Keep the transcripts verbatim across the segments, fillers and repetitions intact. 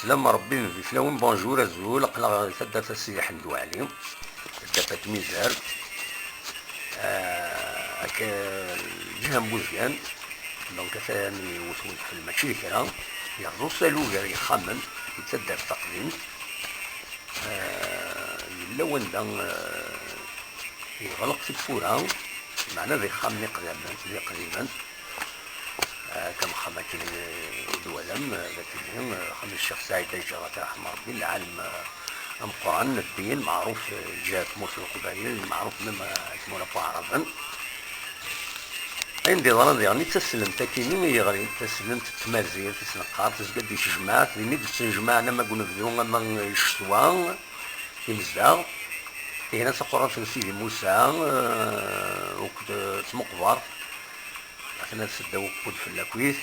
Slam Rebbi d fell-awen, bonjour, azul, aql-aɣ di taddart a Sidi Ḥmed Waɛli, taddart n Tmizar, ah, akka, lǧiha n Buzgan, donc atan iwet wedfel mačči d kra, yerreẓ usalu gar yexxamen di taddart taqdimt, ah, yella wanda, ah, yeɣleq tiwwura, meɛna d ixxamen iqdamen, d iqdimen. Ah, kan axxam akken i d-twalam, ah, d akken, ah, axxam n Ccix Saɛid Aǧǧar, ad t-yerḥem Rebbi, lɛalem, ah, ameqqran, ddin, meɛruf, ah, ǧǧiha tmurt n Leqbayel, meɛruf même, ah, tmura n Waɛraben. Ayen d-yeḍran diɣen, d taslemt akkin i yeɣrin, taslemt n tmazirt i s-neqqar, tezga-d di tejmaɛt, din i d-ttnejmaɛen ama deg unebdu, ama ccetwa, imezdaɣ. Tihin ad taqurant n Sidi Musa, ah, akked, ah, tmeqbert. Aten-a seddaw n udfel akkit,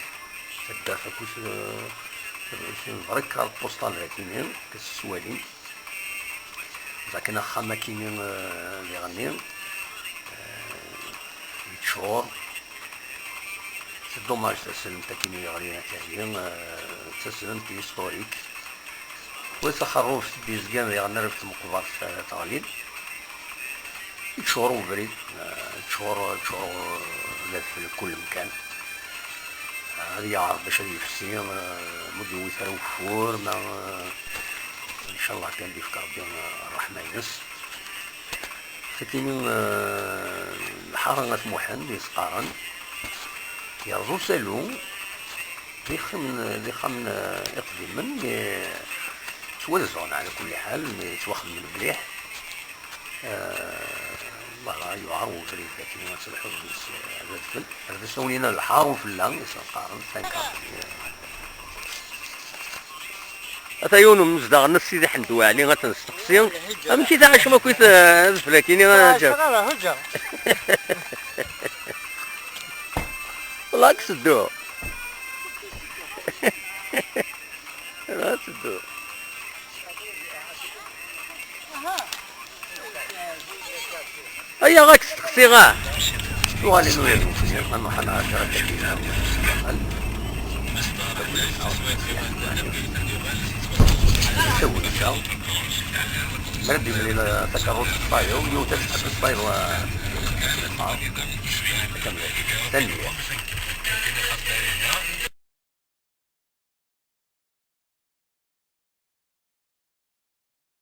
taddart akkit, eh, berka lpusṭal dagini, teswalim. Dakken axxam akini, eh, diɣenni, eh, yeččur. C'est dommage, taslemt akini yeɣlin akka-hi, eh, d taslemt historique. Wa taxerrubt i d-yezgan diɣen ar tmeqbert, eh, teɣli-d. Yeččur ubrid, eh, yeččur, yeččur d adfel deg kul mkan. Eh, ad yeɛreḍ bac ad yefsi, eh, ma ur d-yewwit ara ugeffur, ma, eh, ncallah kan ad d-yefk Rebbi, eh, ṛṛeḥma-ines. Sakini, eh, lḥara n At Muḥend i s-qqaren, yerreẓ usalu, d ixxamen, d ixxamen, eh, iqdimen, mi ttwazzuɣen ɛla kulli ḥal, mi ttwaxedmen mliḥ. Eh, voilà, yewɛer ubrid, akken ad telḥuḍ deg-s, eh, d adfel. Ad as-awin lḥar ufella, i s-qqaren, tankart. Ata yiwen umezdaɣ n Sidi Ḥmed Waɛli, ad t-nesteqsi. Amek i tɛacem akkit, eh, adfel-akini, a Ǧaf? Ḥaǧa. Wallah, ad teddu. Ad teddu. Aya ɣak steqsiɣ, ah. Tuɣalin ur yadum fell-i, ad nruḥ ad nɛac ara d-agi. Tawlisa. Mara d-yemlil takerrust s tayeḍ, yiwet ad tḥebbes tayeḍ, wa, tanemmirt.